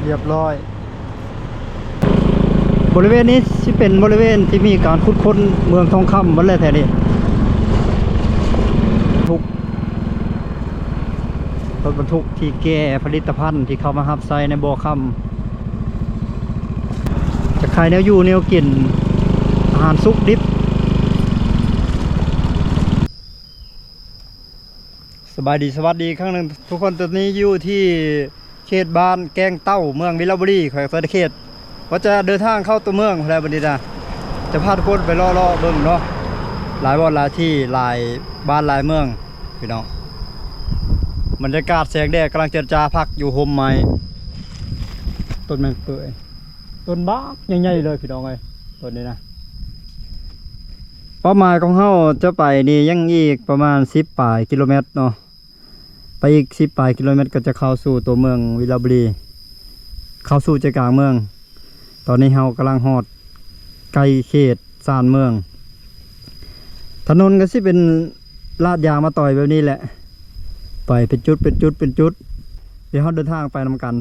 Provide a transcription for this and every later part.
ຮຽບຮ້ອຍ. ບໍລິເວນນີ້ຊິເປັນບໍລິເວນທີ່ມີການຂຸດຄົ້ນເມືອງທອງຄຳໝົດແຫຼະແຖວນີ້. ທຸກ ລົດບັນທຸກທີ່ແກ່ຜະລິດຕະພັນທີ່ເຂົ້າມາຮັບໃຊ້ໃນບໍ່ຄຳ ຈະຂາຍແນວຢູ່ແນວກິນ, ອາຫານສຸກດິບ. ສະບາຍດີ ສະຫວັດດີອີກຄັ້ງໜຶ່ງທຸກຄົນ. ຕອນນີ້ຢູ່ທີ່ເຂດບ້ານແກ້ງເຕົ້າ ເມືອງວິລະບູລີ ແຂວງສະຫວັນນະເຂດ. ວ່າຈະເດີນທາງເຂົ້າຕົວເມືອງແລ້ວບັດນີ້ນະ ຈະພາທຸກຄົນໄປເລາະໆເບິ່ງເນາະ ຫຼາຍບ່ອນຫຼາຍທີ່ ຫຼາຍບ້ານຫຼາຍເມືອງພີ່ນ້ອງ. ບັນຍາກາດແສງແດດກຳລັງເຈີດຈາພັກຢູ່ຮົ່ມໄມ້ ຕົ້ນແມງເປື່ອຍ ຕົ້ນບັກໃຫຍ່ໆເລີຍພີ່ນ້ອງເອີຍ ຕົ້ນນີ້ນະ. ເປົ້າໝາຍຂອງເຮົາຈະໄປນີ້ຍັງອີກປະມານສິບປາຍກິໂລແມັດເນາະ. ໄປອີກສິບປາຍກິໂລແມັດກໍຈະເຂົ້າສູ່ຕົວເມືອງວິລະບູລີ ເຂົ້າສູ່ໃຈກາງເມືອງ. ຕອນນີ້ເຮົາກຳລັງຮອດໃກ້ເຂດຊານເມືອງ. ຖະໜົນກໍຊິເປັນລາດຢາງມາຕ່ອຍແບບນີ້ແຫຼະ ໄປເປັນຈຸດ ເປັນຈຸດ ເປັນຈຸດ. ດຽວເຮົາເດີນທາງໄປນຳກັນ.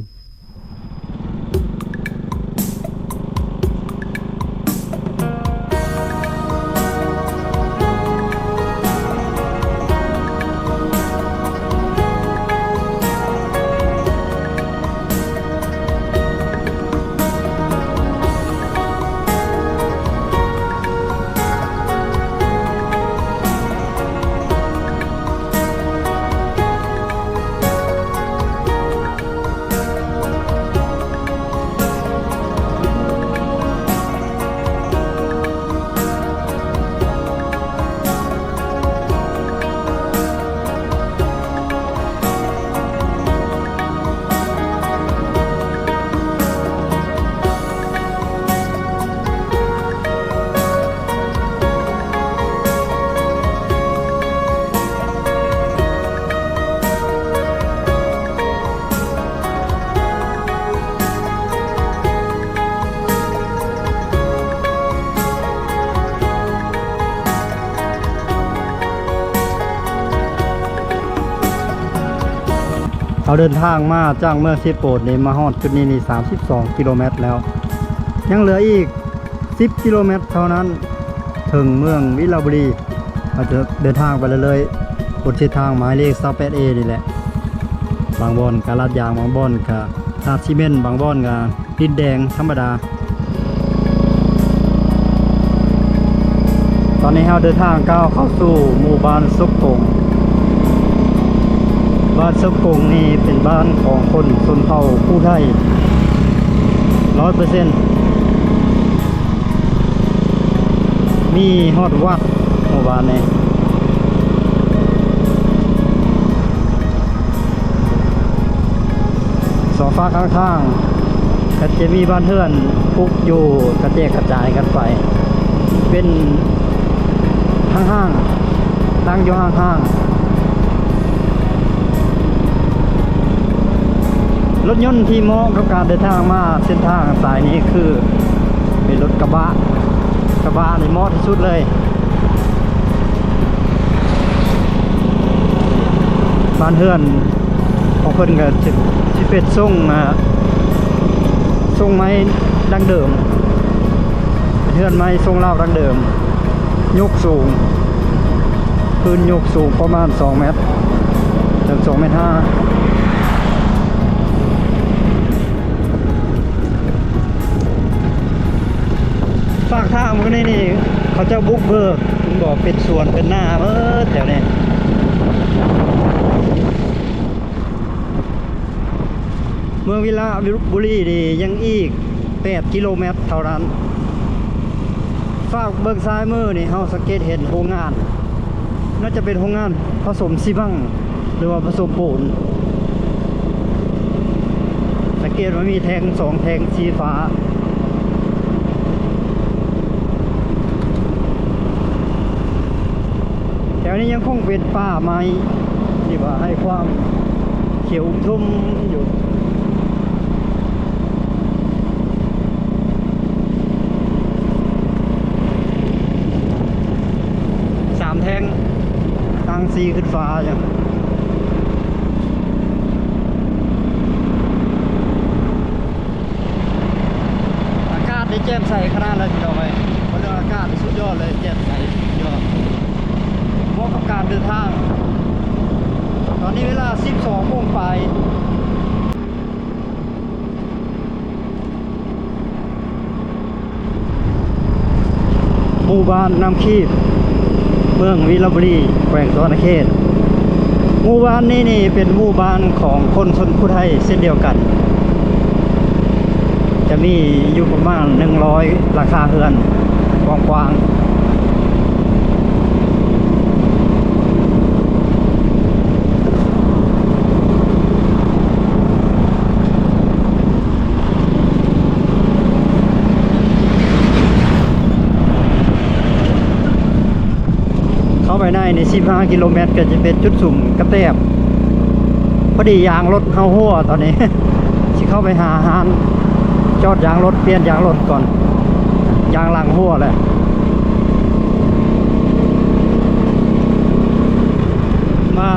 ເຮົາເດີນທາງມາຈາກເມືອງເຊໂປນນີ້ ມາຮອດຈຸດນີ້ນີ້ ສາມສິບສອງກິໂລແມັດແລ້ວ ຍັງເຫຼືອອີກສິບກິໂລແມັດເທົ່ານັ້ນ ເຖິງເມືອງວິລະບູລີ. ເຮົາຈະເດີນທາງໄປເລື້ອຍໆ ບົນເສັ້ນທາງໝາຍເລກຊາວແປດເອນີ້ແຫຼະ. ບາງບ່ອນກະລາດຢາງ, ບາງບ່ອນກະລາດຊີເມັນ, ບາງບ່ອນກະດິນແດງທຳມະດາ. ຕອນນີ້ເຮົາເດີນທາງກ້າວເຂົ້າສູ່ໝູ່ບ້ານສົບກົງ. ບ້ານສົບກົງນີ້ເປັນບ້ານຂອງຄົນຊົນເຜົ່າຜູ້ໄທ ຮ້ອຍເປີເຊັນ. ມີຮອດວັດໝູ່ບ້ານນີ້. ສອງຟາກຂ້າງທາງກໍຈະມີບ້ານເຮືອນປຸກຢູ່ກະແຈກກະຈາຍກັນໄປ ເປັນຫ້າງໆ ຕັ້ງຢູ່ຫ້າງໆ. ລົດຍົນທີ່ເໝາະກັບການເດີນທາງມາເສັ້ນທາງສາຍນີ້ຄືເປັນລົດກະບະ, ກະບະນີ້ເໝາະທີ່ສຸດເລີຍ. ບ້ານເຮືອນຂອງເພິ່ນກໍຊິ ຊິເປັນຊົງ ອ່າ ຊົງໄມ້ດັ້ງເດີມ, ເປັນເຮືອນໄມ້ຊົງລາວດັ້ງເດີມ. ຍົກສູງ, ພື້ນຍົກສູງປະມານສອງແມັດ ເຖິງສອງແມັດຫ້າ. ຟາກທາງເມືອງນີ້ນີ້ ເຂົາເຈົ້າບຸກເບີກ ເຫັນບໍ່ ເປັນສວນເປັນນາເບີດແຖວນີ້. ເມືອງວິລະບູລີນີ້ຍັງອີກແປດກິໂລແມັດເທົ່ານັ້ນ. ຟາກເບື້ອງຊ້າຍມືນີ້ ເຮົາສັງເກດເຫັນໂຮງງານ ໜ້າຈະເປັນໂຮງງານຜະສົມຊີມັງ ຫຼືວ່າຜະສົມປູນ. ສັງເກດວ່າມີແທ່ງສອງແທ່ງສີຟ້າ. ແຖວນີ້ຍັງຄົງເປັນປ່າໄມ້ ທີ່ວ່າໃຫ້ຄວາມຂຽວອຸມທຸ່ມຢູ່. ສາມແທ່ງຕັ້ງສີຂຶ້ນຟ້າຢູ່. ແຈ່ມໃສຂະໜາດເລີຍພີ່ນ້ອງເອີຍ. ເບິ່ງອາກາດສຸດຍອດເລີຍ ແຈ່ມໃສສຸດຍອດ ເໝາະກັບການເດີນທາງ. ຕອນນີ້ເວລາສິບສອງໂມງປາຍ. ໝູ່ບ້ານນ້ຳຄີບ ເມືອງວິລະບູລີ ແຂວງສະຫວັນນະເຂດ. ໝູ່ບ້ານນີ້ນີ້ເປັນໝູ່ບ້ານຂອງຄົນຊົນຜູ້ໄທເຊັ່ນດຽວກັນ ຈະມີຢູ່ປະມານໜຶ່ງຮ້ອຍຫຼັງຄາເຮືອນກວ້າງໆ. ເຂົ້າໄປໃນນີ້ສິບຫ້າກິໂລແມັດ ກໍຈະເປັນຈຸດສຸມກະແຕບ. ພໍດີຢາງລົດເຮົາຮົ່ວຕອນນີ້ ຊິເຂົ້າໄປຫາຮ້ານຈອດຢາງລົດ ປ່ຽນຢາງລົດກ່ອນ ຢາງຫຼັງຮົ່ວແຫຼະ. ມາ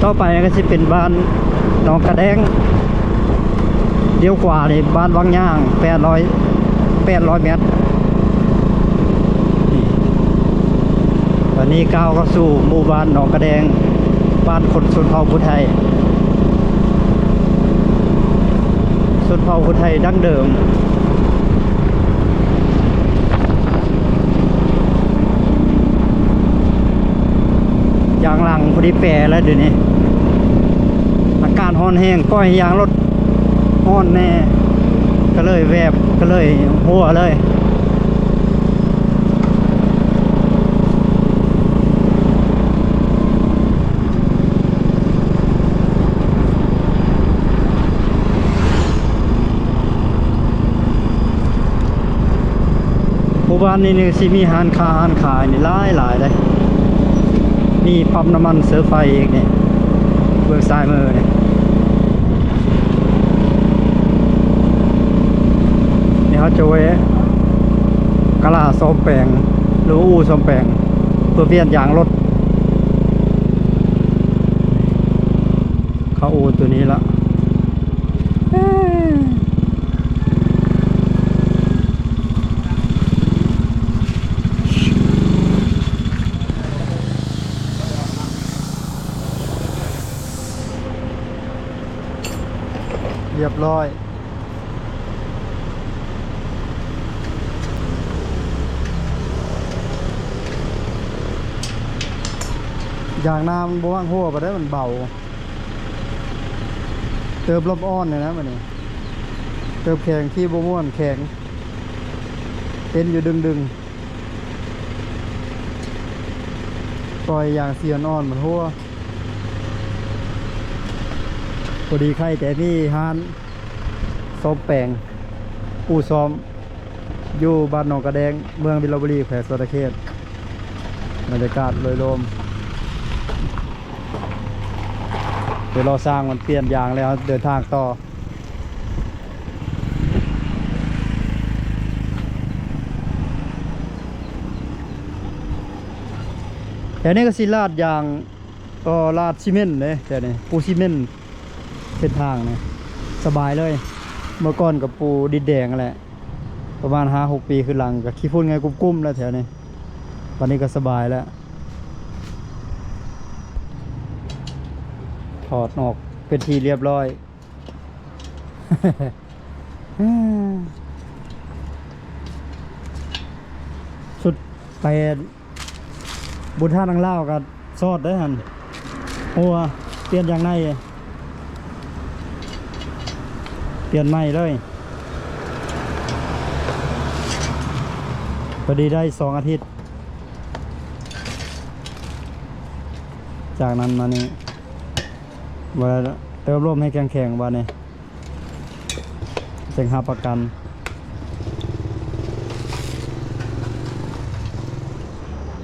ຕໍ່ໄປກໍຊິເປັນບ້ານໜອງກະແດງ. ລ້ຽວຂວານີ້ບ້ານວັງຍາງ ແປດຮ້ອຍ ແປດຮ້ອຍແມັດ. ນີ້ ຕອນນີ້ກ້າວເຂົ້າສູ່ໝູ່ບ້ານໜອງກະແດງ ບ້ານຄົນຊົນເຜົ່າຜູ້ໄທ ຊົນເຜົ່າຜູ້ໄທດັ້ງເດີມ. ຢາງຫຼັງພໍດີແປແລ້ວດຽວນີ້ ອາກາດຮ້ອນແຮງ ປ່ອຍໃຫ້ຢາງລົດຮ້ອນແດ່ ກໍເລີຍແວບ ກໍເລີຍຮົ່ວເລີຍ. ໝູ່ບ້ານນີ້ນີ້ຊິມີຮ້ານຄ້າຮ້ານຂາຍນີ້ຫຼາຍໆເດ້ ມີປ້ຳນ້ຳມັນເຊີໄຟອີກນີ້ ເບື້ອງຊ້າຍມືນີ້. ນີ້ເຮົາຈະແວະກາລາສ້ອມແປງ ຫຼືວ່າອູ່ສ້ອມແປງ ເພື່ອປ່ຽນຢາງລົດ. ເຂົ້າອູ່ໂຕນີ້ລະ ຮຽບຮ້ອຍ. ຢາງໜ້າມັນບໍ່ມັກຮົ່ວປານໃດ ມັນເບົາ. ເຕີບລົມອ່ອນນີ້ນະ ບັດນີ້ເຕີບແຂງ ຂີ່ບໍ່ມ່ວນ ແຂງ ເຕັນຢູ່ດຶງໆ. ປ່ອຍຢາງສີອ່ອນໆ ມັນຮົ່ວ. ພໍດີໄຄແຕ່ມີຮ້ານສ້ອມແປງ ອູ່ສ້ອມ ຢູ່ບ້ານໜອງກະແດງ ເມືອງວິລະບູລີ ແຂວງສະຫວັນນະເຂດ. ບັນຍາກາດໂດຍລວມ ດຽວລໍຊ່າງມັນປ່ຽນຢາງແລ້ວເດີນທາງຕໍ່. ແຖວນີ້ກໍຊິລາດຢາງ ກໍລາດຊີເມັນເດ້ ແຖວນີ້ປູຊີເມັນ. ເສັ້ນທາງນີ້ສະບາຍເລີຍ. ເມື່ອກ່ອນກໍປູດິນແດງຫັ້ນແຫຼະ ປະມານຫ້າຫົກປີຄືນຫຼັງ ກໍຂີ້ຝຸ່ນໄງກຸ້ມໆແລ້ວແຖວນີ້. ບັດນີ້ກໍສະບາຍແລ້ວ ຖອດອອກເປັນທີ່ລຽບຮ້ອຍ. ສຸດໄປ ບຸນທ່ານາງລາວກໍຊອດໄດ້ຫັ້ນ. ໂອ້ ປ່ຽນຢາງໃນ ປ່ຽນໃໝ່ເລີຍ. ພໍດີໄດ້ສອງອາທິດ ຈາກນັ້ນມານີ້ ວ່າເຕີມລົມໃຫ້ແຂງໆ ບາດນີ້ ຈັ່ງຮັບປະກັນ.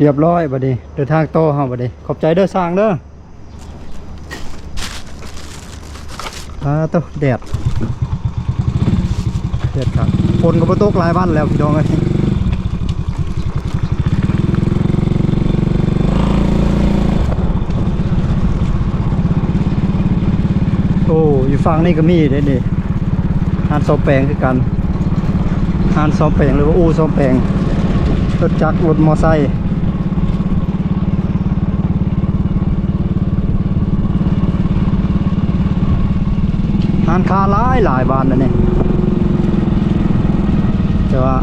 ຮຽບຮ້ອຍບາດນີ້ ເດີນທາງຕໍ່ເຮົາບາດນີ້. ຂອບໃຈເດີຊ່າງເດີ. ອາໂຕ ແດດ ແດດຄັກ. ຝົນກໍບໍ່ຕົກຫຼາຍວັນແລ້ວພີ່ນ້ອງເອີຍ. ໂອ້ ຢູ່ຝັ່ງນີ້ກໍມີເດ້ນີ້ ໄປ ຮ້ານສ້ອມແປງຄືກັນ ຮ້ານສ້ອມແປງ ຫຼືວ່າອູ່ສ້ອມແປງລົດຈັກ ລົດມໍໄຊ. ຮ້ານຄ້າຫຼາຍໆ ບ້ານອັນນີ້ ແຕ່ວ່າ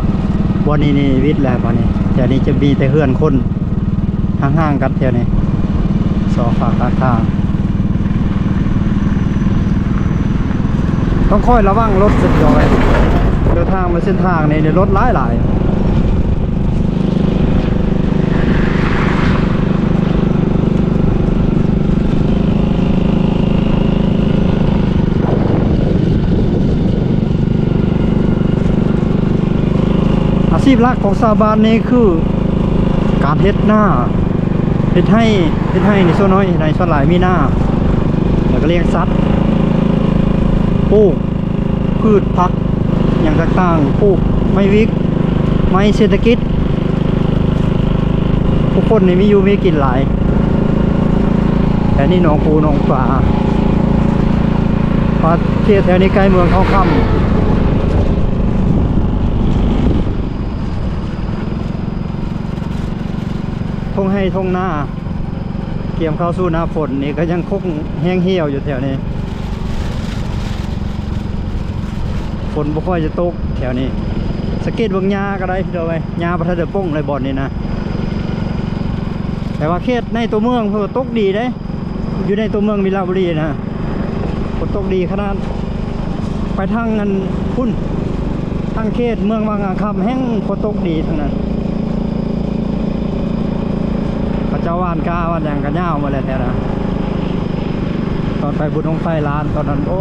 ບ່ອນນີ້ນີ້ວິດແລ້ວ ບ່ອນນີ້ ແຖວນີ້ຈະມີແຕ່ເຮືອນຄົນ ຫ່າງໆ ກັນແຖວນີ້ ສອງຝັ່ງທາງ ຕ້ອງຄອຍລະວັງລົດ ເດີນທາງມາເສັ້ນທາງນີ້ລົດຫຼາຍໆ. ອາຊີບຫຼັກຂອງຊາວບ້ານນີ້ຄືການເຮັດນາ ເຮັດໄຮ່ ເຮັດໄຮ່ນີ້ສ່ວນໜ້ອຍ ໃນສ່ວນຫຼາຍມີນາ ແລ້ວກໍລ້ຽງສັດ ປູກພືດຜັກຫຍັງຕ່າງໆ ປູກໄມ້ວິກ ໄມ້ເສດຖະກິດ. ຜູ້ຄົນນີ້ມີຢູ່ມີກິນຫຼາຍ ແຖວນີ້ໜອງປູໜອງປາ ເພາະເຂດແຖວນີ້ໃກ້ເມືອງທອງຄຳ ທົ່ງໄຮ່ທົ່ງນາ ກຽມເຂົ້າສູ່ໜ້າຝົນນີ້ກໍຍັງຄົງແຫ້ງຫ່ຽວຢູ່ແຖວນີ້ ຝົນບໍ່ຄ່ອຍຈະຕົກແຖວນີ້. ສັງເກດເບິ່ງຫຍ້າກໍໄດ້ພີ່ນ້ອງເອີຍ ຫຍ້າບໍ່ທັນໄດ້ປົ່ງເລີຍບ່ອນນີ້ນະ ແຕ່ວ່າເຂດໃນຕົວເມືອງເພິ່ນວ່າຕົກດີເດ້ ຢູ່ໃນຕົວເມືອງວິລະບູລີນະ ຝົນຕົກດີຂະໜາດ. ໄປທາງອັນພຸ້ນ ທາງເຂດເມືອງວັງອາຄຳແຮ່ງຝົນຕົກດີທັງນັ້ນ ເຂົາເຈົ້າຫວ່ານກ້າຫວ່ານຫຍັງກໍຍາວໝົດແຫຼະແຖວນັ້ນ. ຕອນໄປບຸນບັ້ງໄຟລ້ານຕອນນັ້ນ ໂອ້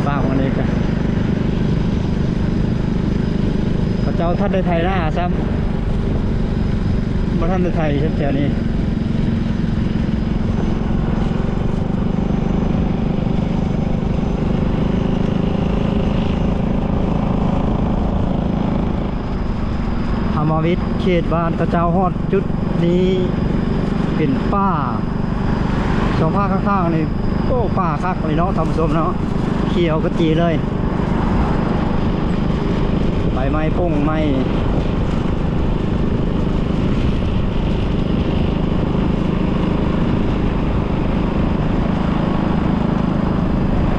ຟາກອັນນີ້ກໍ ເຂົາເຈົ້າທັນໄດ້ໄຖນາຊ້ຳ ບໍ່ທັນໄດ້ໄຖແຖວນີ້. ເຮົາມາວິດເຂດບ້ານເຂົາເຈົ້າ ຮອດຈຸດນີ້ເປັນປ່າ ສອງພາກຂ້າງໆ ນີ້ ໂອ້ ປ່າຄັກເລີຍເນາະທ່ານຜູ້ຊົມເນາະ ຂຽວຂະຈີເລີຍ ໃບໄມ້ປົ່ງໄມ້.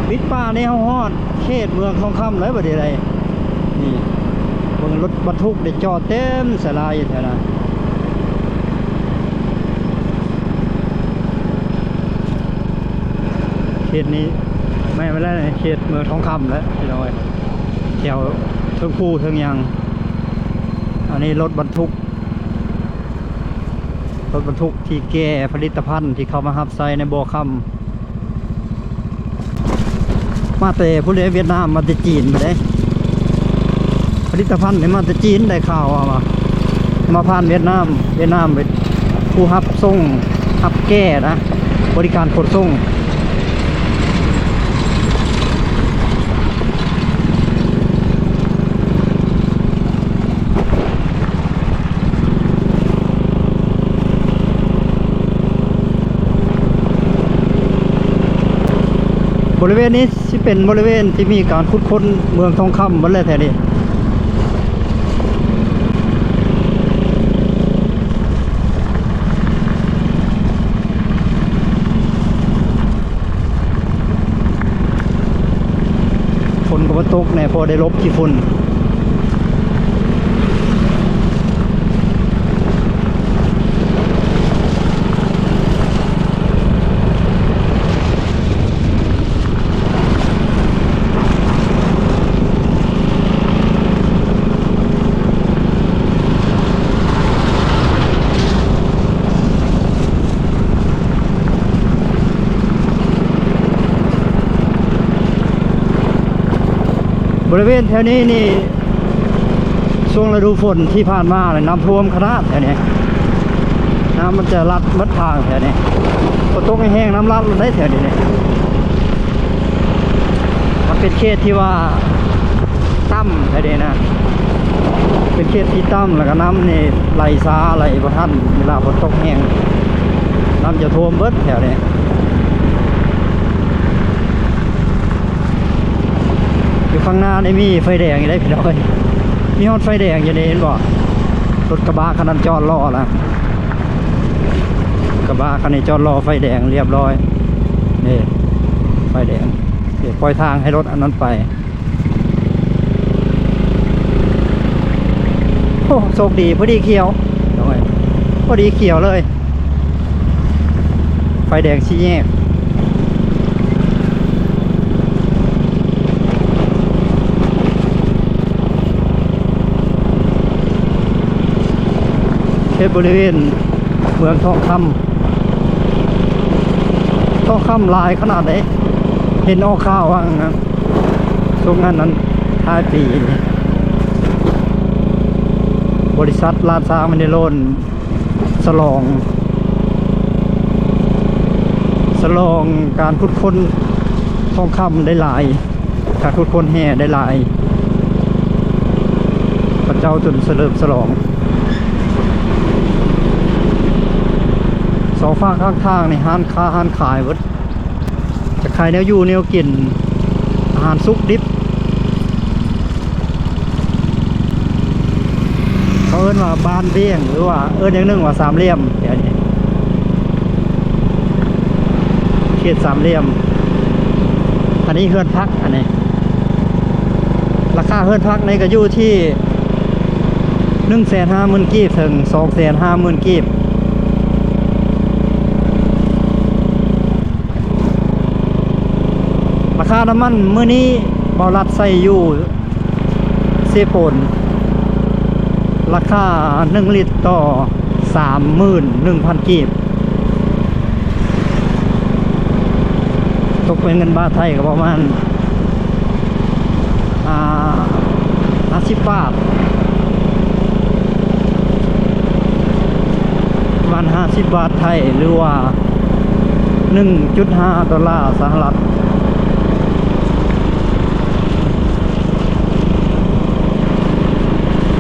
ວິດປ່ານີ້ເຮົາຮອດເຂດເມືອງທອງຄຳແລ້ວບັດນີ້ໄດ໋ ນີ້ ເບິ່ງລົດບັນທຸກໄດ້ຈອດເຕັມສາລາຢູ່ແຖວນັ້ນ. ເຂດນີ້ແມ່ນແລ້ວ ເຂດເມືອງທອງຄຳແລ້ວພີ່ນ້ອງເອີຍ ແຖວເທິງພູເທິງຫຍັງ. ອັນນີ້ລົດບັນທຸກ ລົດບັນທຸກທີ່ແກ່ຜະລິດຕະພັນທີ່ເຂົາມາຮັບໃຊ້ໃນບໍ່ຄຳ ມາແຕ່ພຸ້ນເດ້ ຫວຽດນາມ ມາແຕ່ຈີນພຸ້ນເດ້ ຜະລິດຕະພັນນີ້ມາແຕ່ຈີນ ໄດ້ຂ່າວວ່າ ມາຜ່ານຫວຽດນາມ ຫວຽດນາມເປັນຜູ້ຮັບສົ່ງ ຮັບແກ່ນະ ບໍລິການຂົນສົ່ງ. ບໍລິເວນນີ້ຊິເປັນບໍລິເວນທີ່ມີການຂຸດຄົ້ນເມືອງທອງຄຳໝົດແຫຼະແຖວນີ້. ຝົນກໍບໍ່ຕົກແດ່ ພໍໄດ້ຫຼົບຂີ້ຝຸ່ນ. ບໍລິເວນແຖວນີ້ນີ້ ຊ່ວງລະດູຝົນທີ່ຜ່ານມານີ້ ນ້ຳຖ້ວມຂະໜາດແຖວນີ້ ນ້ຳມັນຈະລັດໝົດທາງແຖວນີ້ ຝົນຕົກແຮງໆ ນ້ຳລັດໂລດໄດ໋ແຖວນີ້ນີ້. ມັນເປັນເຂດທີ່ວ່າຕ່ຳແຖວນີ້ນະ ເປັນເຂດທີ່ຕ່ຳ ແລ້ວກໍນ້ຳນີ້ໄຫຼຊ້າ ໄຫຼບໍ່ທັນ ເວລາຝົນຕົກແຮງ ນ້ຳຈະຖ້ວມເບິດແຖວນີ້. ອັນນີ້ມີໄຟແດງຢູ່ເດ້ພີ່ນ້ອງເອີຍ ມີຮອດໄຟແດງຢູ່ນີ້ ເຫັນບໍ່? ລົດກະບະຄັນນັ້ນຈອດລໍລະ ກະບະຄັນນີ້ຈອດລໍໄຟແດງຮຽບຮ້ອຍ ນີ້ ໄຟແດງ ນີ້ ປ່ອຍທາງໃຫ້ລົດອັນນັ້ນໄປ. ໂອ້ ໂຊກດີ ພໍດີຂຽວ ໂອ້ຍ ພໍດີຂຽວເລີຍ ໄຟແດງສີ່ແຍກ ເຂດບໍລິເວນເມືອງທອງຄຳ ທອງຄຳຫຼາຍຂະໜາດໃດ ເຫັນອອກຂ່າວວ່າ ຊ່ວງນັ້ນນັ້ນ ທ້າຍປີນີ້ ບໍລິສັດລ້ານຊ້າງແມນເດໂລນ ສະຫຼອງ ສະຫຼອງການຂຸດຄົ້ນທອງຄຳໄດ້ຫຼາຍ ການຂຸດຄົ້ນແຮ່ໄດ້ຫຼາຍ ເຂົາເຈົ້າຈົນສະເຫຼີມສະຫຼອງ ສອງຟາກຂ້າງທາງນີ້ ຮ້ານຄ້າຮ້ານຂາຍເບິດ. ຈະຂາຍແນວຢູ່ແນວກິນ ອາຫານສຸກດິບ ເຂົາເອີ້ນວ່າບ້ານວຽງ ຫຼືວ່າເອີ້ນຢ່າງໜຶ່ງວ່າສາມຫຼ່ຽມ ແຖວນີ້ ເຂດສາມຫຼ່ຽມ ອັນນີ້ເຮືອນພັກ ອັນນີ້ ລາຄາເຮືອນພັກນີ້ກໍຢູ່ທີ່ ໜຶ່ງແສນຫ້າໝື່ນກີບ ເຖິງ ສອງແສນຫ້າໝື່ນກີບ. ລາຄານ້ຳມັນມື້ນີ້ ເບົາລັດໃຊ້ຢູ່ເຊໂປນ ລາຄາໜຶ່ງລິດຕໍ່ສາມໝື່ນໜຶ່ງພັນກີບ ຕົກເປັນເງິນບາດໄທກໍປະມານ ອ່າ ຫ້າສິບບາດ ປະມານຫ້າສິບບາດໄທ ຫຼືວ່າໜຶ່ງຈຸດຫ້າໂດລາສະຫະລັດ.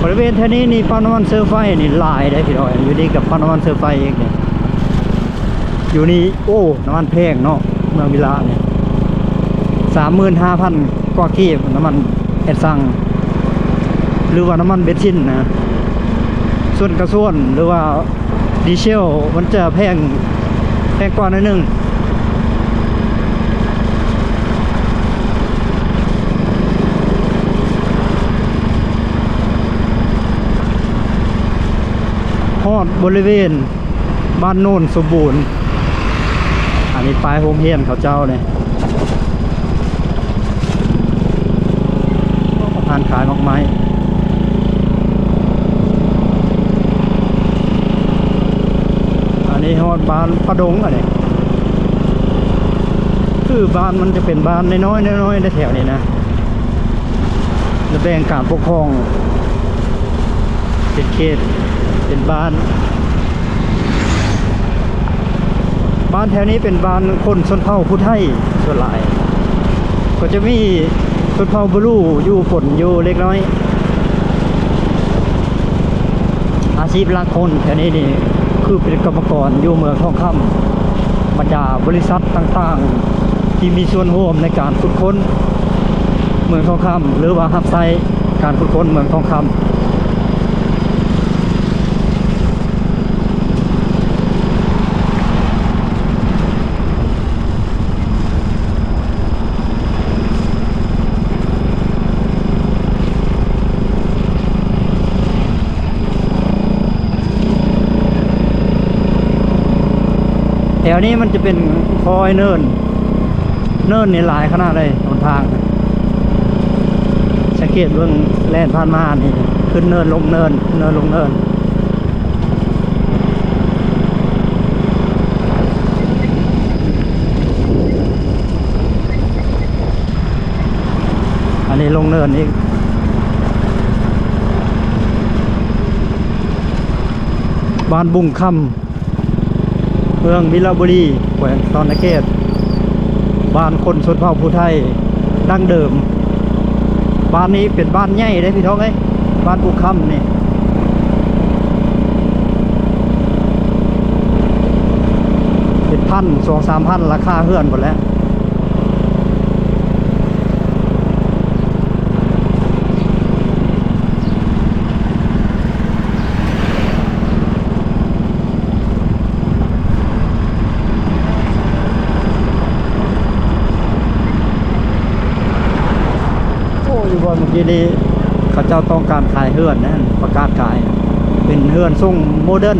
ບໍລິເວນແຖວນີ້ນີ້ ປ້ຳນ້ຳມັນເຊີໄຟນີ້ຫຼາຍເດ້ພີ່ນ້ອງ ຢູ່ນີ້ກໍປ້ຳນ້ຳມັນເຊີໄຟອີກນີ້ ຢູ່ນີ້ ໂອ້ ນ້ຳມັນແພງເນາະ ເມືອງວິລະນີ້ ສາມໝື່ນຫ້າພັນກວ່າກີບ ນ້ຳມັນແອດຊັງ ຫຼືວ່ານ້ຳມັນເບັນຊິນນະ ສ່ວນກະສ່ວນ ຫຼືວ່າດີເຊວ ມັນຈະແພງ ແພງກວ່າໜ້ອຍໜຶ່ງ. ຮອດບໍລິເວນ ບ້ານໂນນສົມບູນ ອັນນີ້ປ້າຍໂຮງຮຽນເຂົາເຈົ້ານີ້ ຮ້ານຂາຍໝາກໄມ້ ອັນນີ້ຮອດບ້ານປາດົງ ອັນນີ້ ຄືບ້ານມັນຈະເປັນບ້ານນ້ອຍໆ ນ້ອຍໆ ໃນແຖວນີ້ນະ ແລະ ແບ່ງການປົກຄອງ ເປັນເຂດ ເປັນບ້ານ ບ້ານແຖວນີ້ເປັນບ້ານຄົນຊົນເຜົ່າຜູ້ໄທສ່ວນຫຼາຍ ກໍຈະມີຊົນເຜົ່າບະລູຢູ່ປົນຢູ່ເລັກນ້ອຍ. ອາຊີບຫຼັກຄົນແຖວນີ້ນີ້ ຄືເປັນກຳມະກອນຢູ່ເມືອງທອງຄຳ. ບັນດາບໍລິສັດຕ່າງໆ ທີ່ມີສ່ວນຮ່ວມໃນການຂຸດຄົ້ນເມືອງທອງຄຳ ຫຼືວ່າຮັບໃຊ້ການຂຸດຄົ້ນເມືອງທອງຄຳ. ແຖວນີ້ມັນຈະເປັນຄອຍເນີນ ເນີນນີ້ຫຼາຍຂະໜາດເລີຍຫົນທາງ. ສັງເກດເບິ່ງແລ່ນຜ່ານມານີ້ ຂຶ້ນເນີນລົງເນີນ ຂຶ້ນເນີນລົງເນີນ. ອັນນີ້ລົງເນີນອີກ. ບ້ານບຸງຄຳ ເມືອງວິລະບູລີ ແຂວງສະຫວັນນະເຂດ ບ້ານຄົນຊົນເຜົ່າຜູ້ໄທ ດັ້ງເດີມ. ບ້ານນີ້ເປັນບ້ານໃຫຍ່ເດ້ພີ່ນ້ອງເອີຍ ບ້ານປູຄຳນີ້ ເປັນພັນ ສອງສາມພັນ ລາຄາເຮືອນພຸ້ນແຫຼະ. ຄືບ່ອນເມື່ອກີ້ນີ້ ເຂົາເຈົ້າຕ້ອງການຂາຍເຮືອນນັ້ນ ປະກາດຂາຍ ເປັນເຮືອນຊົງໂມເດີນ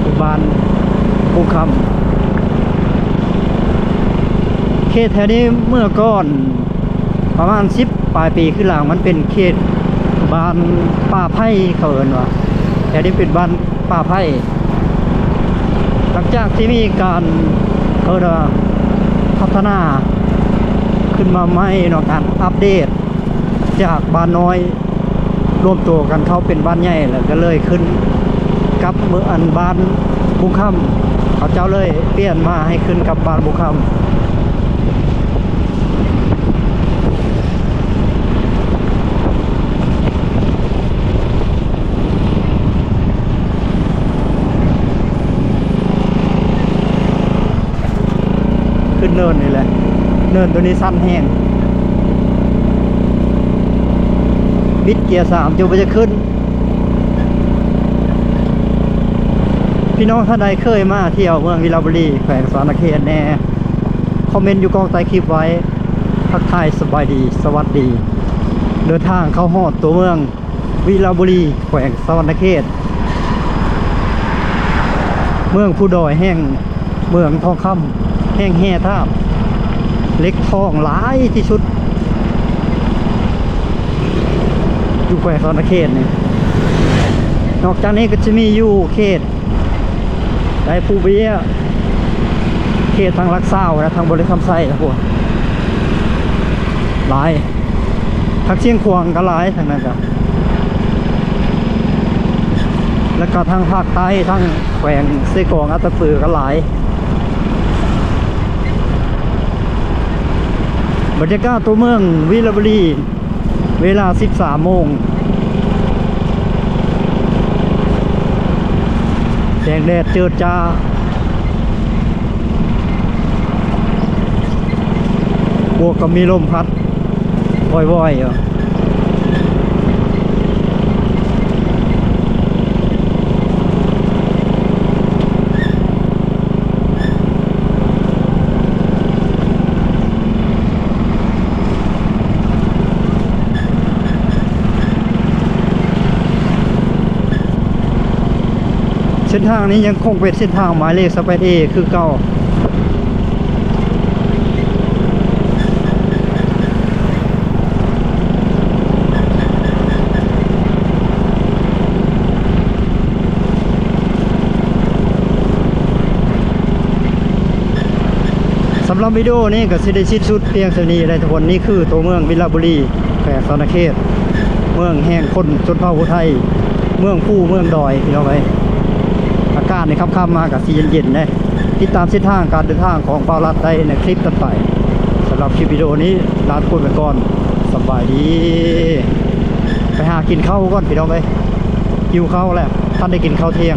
ຢູ່ບ້ານພູຄຳ. ເຂດແຖວນີ້ເມື່ອກ່ອນ ປະມານສິບປາຍປີຄືນຫຼັງ ມັນເປັນເຂດບ້ານປ່າໄຜ່ ເຂົາເອີ້ນວ່າ ແຖວນີ້ເປັນບ້ານປ່າໄຜ່. ຫຼັງຈາກທີ່ມີການ ເອີ້ນວ່າ ພັດທະນາຂຶ້ນມາໃໝ່ເນາະ ການອັບເດດຈາກບ້ານນ້ອຍ ລວມໂຕກັນເຂົ້າເປັນບ້ານໃຫຍ່ ແລ້ວກໍເລີຍຂຶ້ນກັບເມືອງ ອັນ ບ້ານບຸງຄຳ ເຂົາເຈົ້າເລີຍປ່ຽນມາໃຫ້ຂຶ້ນກັບບ້ານບຸງຄຳ. ຂຶ້ນເນີນນີ້ແຫຼະ ເນີນໂຕນີ້ຊັນແຮງ ບິດເກຍສາມຈົນບໍ່ຢາກຂຶ້ນ. ພີ່ນ້ອງທ່ານໃດເຄີຍມາທ່ຽວເມືອງວິລະບູລີ ແຂວງສະຫວັນນະເຂດແດ່ ຄອມເມັນຢູ່ກ້ອງໃຕ້ຄລິບໄວ້ ທັກທາຍສະບາຍດີ ສະຫວັດດີ. ເດີນທາງເຂົ້າຮອດຕົວເມືອງ ວິລະບູລີ ແຂວງສະຫວັນນະເຂດ ເມືອງພູດອຍ ແຫ່ງເມືອງທອງຄຳ ແຫ່ງແຮ່ທາດເຫຼັກທອງຫຼາຍທີ່ສຸດ ຢູ່ແຂວງສະຫວັນນະເຂດນີ້. ນອກຈາກນີ້ກໍຈະມີຢູ່ເຂດ ໄດພູເບຍ ເຂດທາງຫຼັກຊາວນະ ທາງບໍລິຄຳໄຊນະ ພວກຫຼາຍ ທາງຊຽງຂວາງກໍຫຼາຍ ທາງນັ້ນກໍ ແລ້ວກໍທາງພາກໃຕ້ ທາງແຂວງເຊກອງ ອັດຕະປືກໍຫຼາຍ. ບັນຍາກາດຕົວເມືອງວິລະບູລີ ເວລາສິບສາມໂມງ ແສງແດດເຈີດຈ້າ ບວກກັບມີລົມພັດ ວອຍໆ ຢູ່. ເສັ້ນທາງນີ້ຍັງຄົງເປັນເສັ້ນທາງໝາຍເລກຊາວແປດເອຄືເກົ່າ. ສຳລັບວິດີໂອນີ້ກໍຊິໄດ້ສິ້ນສຸດພຽງສ່ຳນີ້ແຫຼະທຸກຄົນ. ນີ້ຄືຕົວເມືອງວິລະບູລີ ແຂວງສະຫວັນນະເຂດ ເມືອງແຫ່ງຄົນຊົນເຜົ່າຜູ້ໄທ ເມືອງພູເມືອງດອຍ ພີ່ນ້ອງເອີຍ. ອາກາດໃນຄ່ຳໆມາກໍຊິເຢັນໆເດ້. ຕິດຕາມເສັ້ນທາງການເດີນທາງຂອງບ່າວລັດໄດ້ໃນຄລິບຖັດໄປ. ສຳລັບຄລິບວິດີໂອນີ້ລາທຸກຄົນໄປກ່ອນ. ສະບາຍດີ. ໄປຫາກິນເຂົ້າກ່ອນ ພີ່ນ້ອງເອີຍ. ຫິວເຂົ້າແລ້ວ. ທັນໄດ້ກິນເຂົ້າທ່ຽງ.